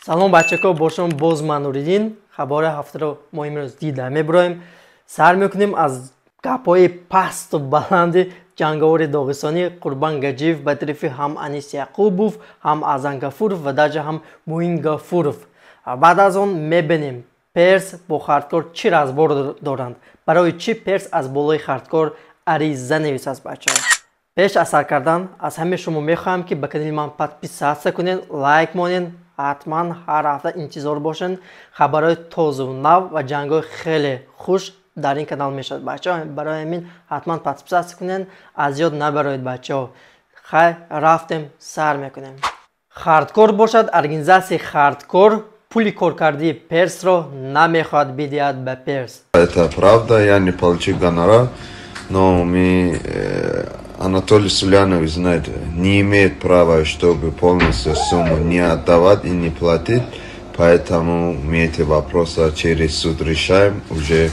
Салом, бачако, бо шумо боз ман, Нуриддин. Хабарҳои ҳафтаро мо имрӯз дида мебироем. Сар мекунем аз гапҳои пасту баланди ҷанговари доғистонӣ Қурбан Гаҷиев ба тарафи ҳам Анис Яқубов, ҳам Аъзам Гафуров ва даже ҳам Муин Гафуров. Баъд аз он мебинем, Перс бо Хардкор чӣ разбор доранд, барои чӣ Перс аз болои Хардкор ариза нависад. Бачаҳо, пеш аз сар кардан аз ҳамаи шумо мехоҳам, ки ба канали ман подписаться кунед, лайк монед. Ҳатман ҳар ҳафта интизор бошед, хабарҳои тозаву нав ва ҷангҳои хеле хуш дар ин канал мешавад. Бачаҳо, барои ҳамин ҳатман подписаться кунед, аз ёд набароед. Бачаҳо, хай, рафтем, сар мекунем. Хардкор бошад, организатсияи Хардкор пули коркардии Персро намехоҳад бидиҳад ба Перс. Это правда, я не получил гонорар, но мы, Анатолий Сулянович знает, не имеет права, чтобы полностью сумму не отдавать и не платить, поэтому мы эти вопросы через суд решаем, уже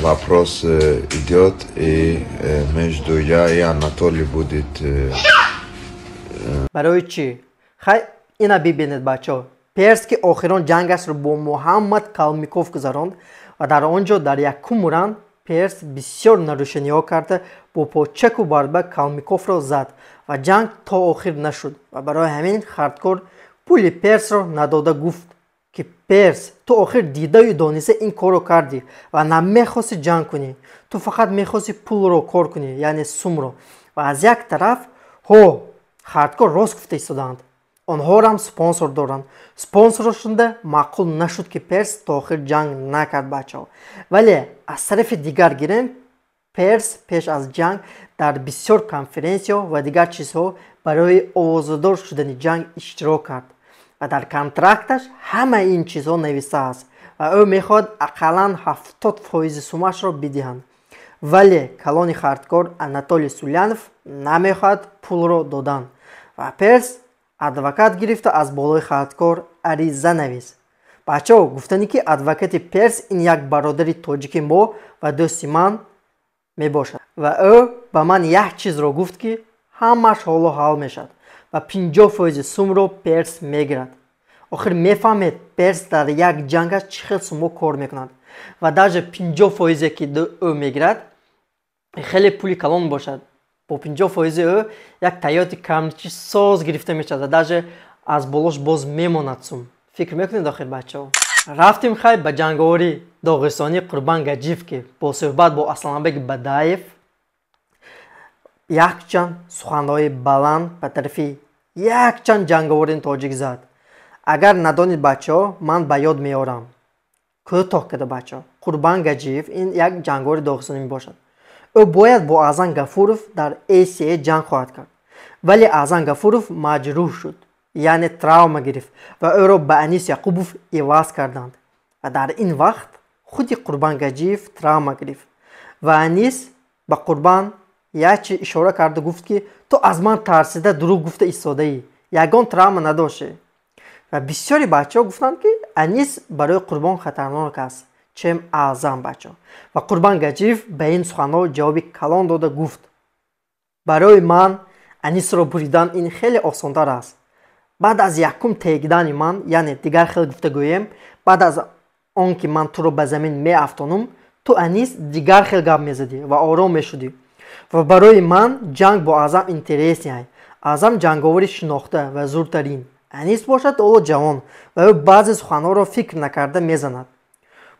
вопрос идет, и между я и Анатолий будет. Барои чӣ? Хай, ина бибинед, бачаҳо. Перс, ки охирон ҷангашро бо Муҳаммад Калмиков гузаронд ва дар он ҷо дар якум раунд Перс бисёр нарушениҳо карда, бо почаку барба Калмиковро зад ва ҷанг то охир нашуд. Ва барои ҳамин Хардкор пули Персро надода гуфт, ки Перс, ту охир дидаю дониста ин корро кардӣ ва намехости ҷанг кунӣ, ту фақат мехости пулро кор кунӣ, яъне сумро. Ва аз як тараф ҳо Хардкор рост гуфта истодаанд, онҳорам спонсор доранд, спонсоршонда маъқул нашуд, ки Перс то охир ҷанг накард, бачаҳо. Вале аз тарафи дигар гирем, Перс пеш аз ҷанг дар бисёр конференсияҳо ва дигар чизҳо барои овозадор шудани ҷанг иштирок кард ва дар контракташ ҳамаи ин чизҳо нависта аст ва ӯ мехоҳад ақаллан 70 фоизи суммашро бидиҳанд. Вале калони Хардкор Анатолий Сулянов намехоҳад пулро додан ва Перс адвокат гирифта, аз болои Хардкор ариза навист. Бачаҳо, гуфтанӣ, ки адвокати Перс ин як бародари тоҷики мо ва дӯсти ман мебошад ва ӯ ба ман як чизро гуфт, ки ҳамаш ҳоло ҳал мешавад ва 50 фоизи сумро Перс мегирад. Охир мефаҳмед, Перс дар як ҷангаш чӣ хел суммо кор мекунад ва даже 50 фоизе, ки ӯ мегирад, хеле пули калон бошад. Бо 50 фоизи ӯ як Тойоти Камричи соз гирифта мешавад ва даже аз болош боз мемонад сум. Фикр мекунед охир, бачаҳо? Рафтем, хай, ба ҷанговари доғистонӣ Қурбан Гаҷиев, ки бо суҳбат бо Асланбек Бадаев якчанд суханҳои баланд ба тарафи якчанд ҷанговарини тоҷик зад. Агар надонед, бачаҳо, ман ба ёд меорам кӯтоҳ карда. Бачаҳо, Қурбан Гаҷиев ин як ҷанговари доғистонӣ мебошад. Ӯ бояд бо Аъзам Гафуров дар ACA ҷанг хоҳад кард, вале Аъзам Гафуров маҷрӯҳ шуд, яъне травма гирифт ва ӯро ба Анис Яқубов иваз карданд. Ва дар ин вақт худи Қурбан Гаҷиев травма гирифт ва Анис ба Қурбан як чи ишора карда гуфт, ки ту аз ман тарсида дурӯғ гуфта истодаӣ, ягон травма надоштӣ. Ва бисёри бачаҳо гуфтанд, ки Анис барои Қурбон хатарнок аст, чем Аъзам, бачаҳо. Ва Қурбан Гаҷиев ба ин суханҳо ҷавоби калон дода гуфт: барои ман Анисро буридан ин хеле осонтар аст. Баъд аз якум тегидани ман, яъне дигар хел гуфта гӯем, баъд аз он ки ман туро ба замин меафтонум, ту, Анис, дигар хел гап мезадӣ ва ором мешудӣ. Ва барои ман ҷанг бо Аъзам интересный. Аъзам ҷанговари шинохта ва зуртарин, Анис бошад ҳоло ҷавон ва ӯ баъзе суханҳоро фикр накарда мезанад.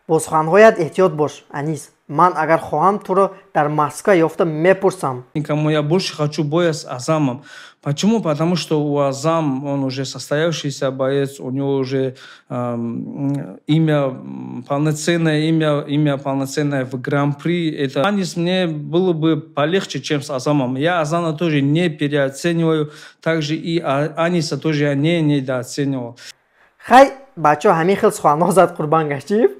Бо суханҳоят эҳтиёт бош, Анис. Ман агар хоҳам, туро дар Москва ёфта мепурсам. Кому я больше хочу боя с Азамом. Почему? Потому что у Азам, он уже состоявшийся боец, у него уже имя, полноценное имя, имя полноценное в Гран-при. Это Анис мне было бы полегче, чем с Азамом. Я Азама тоже не переоцениваю, также и Аниса тоже я не недооценивал. Хай, бачаҳо, ҳамин хел суханҳо зад Қурбан Гаҷиев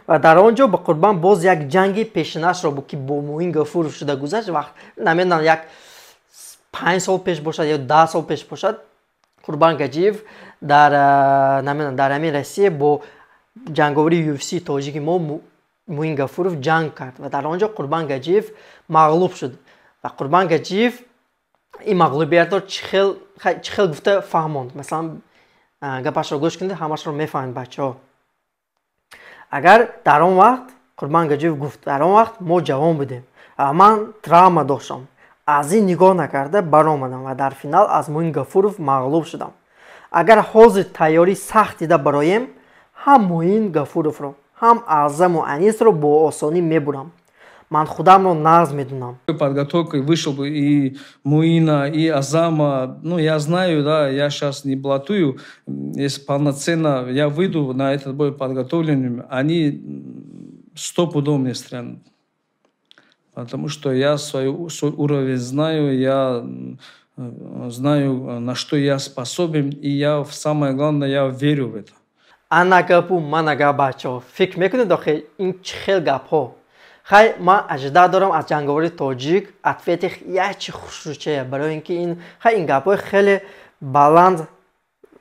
ва дар он ҷо ба Қурбан боз як ҷанги пешинашро, ки бо Муин Гафуров шуда гузашт, вақт намедонам, як 5 сол пеш бошад ё 10 сол пеш бошад, Қурбан Гаҷиев дар, намедонам, дар ҳамин Россия бо ҷанговари UFC тоҷики мо Муин Гафуров ҷанг кард ва дар он ҷо Қурбан Гаҷиев мағлуб шуд. Ва Қурбан Гаҷиев ин мағлубиятро чӣ хел гуфта фаҳмонд, масалан. Гапашро гӯш кунед, ҳамашро мефаҳмед, бачаҳо. Агар дар он вақт Қурбан Гаҷиев гуфт, дар он вақт мо ҷавон будем ва ман травма доштам, аз ин нигоҳ накарда баромадам ва дар финал аз Муин Гафуров мағлуб шудам. Агар ҳозир тайёрӣ сахт дида бароем, ҳам Муин Гафуровро, ҳам Аъзаму Анисро бо осонӣ мебурам. Ман худамро нағз медунам. Подготовкой вышел бы и Муина, и Азама. Ну, я знаю, да, я сейчас не блатую. Если полноценно я выйду на этот бой подготовленным, они стопудово мне стрянут. Потому что я свой уровень знаю, я знаю, на что я способен, и я, самое главное, я верю в это. Ана гапу мана гап, бачаҳо. Фикр мекунед, охи, ин чӣ хел гапҳо? Хай, ман ожидать дорам аз ҷанговари тоҷик ответи якчи хушрӯчая, барои ин ки ин, хай, ин гапҳои хеле баланд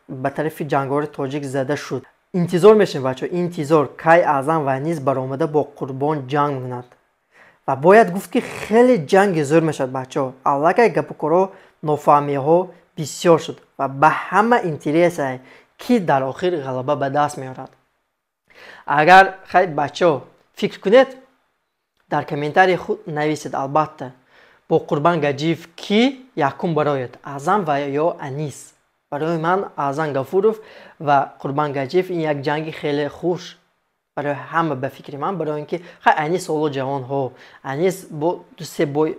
ба тарафи ҷанговари тоҷик зада шуд. Интизор мешавем, бачаҳо, интизор, кай Аъзам ва Анис баромада бо Қурбон ҷанг мекунад. Ва бояд гуфт, ки хеле ҷанги зӯр мешавад, бачаҳо. Аллакай гапу нофаҳмиҳо бисёр шуд ва ба ҳама интерес ае, ки дар охир ғалаба ба даст меорад. Агар, хай, бачаҳо, фикр кунед, дар комментарии худ нависед, албатта, бо Қурбан Гаҷиев кӣ якум барояд, Аъзам ва ё Анис? Барои ман Аъзам Гафуров ва Қурбан Гаҷиев ин як ҷанги хеле хуш барои ҳама, ба фикри ман, барои ин ки, хай, Анис ҳоло ҷавонҳо, Анис бо дусе бой,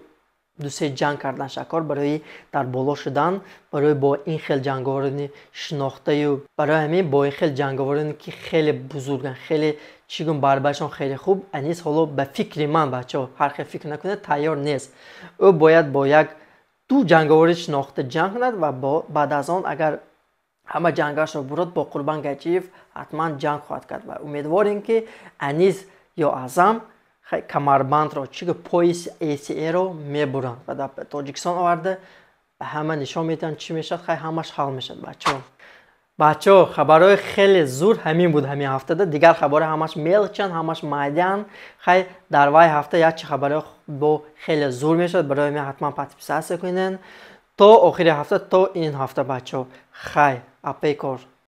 дусе ҷанг кардан шакор барои дар боло шудан, барои бо ин хел ҷанговарони шинохтаю, барои ҳамин бо ин хел ҷанговароне, ки хеле бузурганд, хеле, чӣ гум, барбашон хеле хуб, Анис ҳоло, ба фикри ман, бачаҳо, ҳар хел фикр накунед, тайёр нест. Ӯ бояд бо як ду ҷанговари шинохта ҷанг кунад ва баъд аз он, агар ҳама ҷангашро бурад, бо Қурбан Гаҷиев ҳатман ҷанг хоҳад кард. Ва умедворем, ки Анис ё Аъзам камарбандро, чӣ, пояси ACA-ро мебуранд ва дар Тоҷикистон оварда ба ҳама нишон медиҳанд. Чӣ мешавад, хай, ҳамаш ҳал мешавад, бачаҳо. Бачаҳо, хабарҳои хеле зур ҳамин буд ҳамин ҳафтада. Дигар хабарҳо ҳамаш мелочь анд, ҳамаш майдаанд. Хай, дар вай ҳафта якчи хабарҳо бо хеле зур мешавад. Барои ҳамин ҳатман подписаться кунед. То охири ҳафта, то ин ҳафта, бачаҳо, хай, апай кор.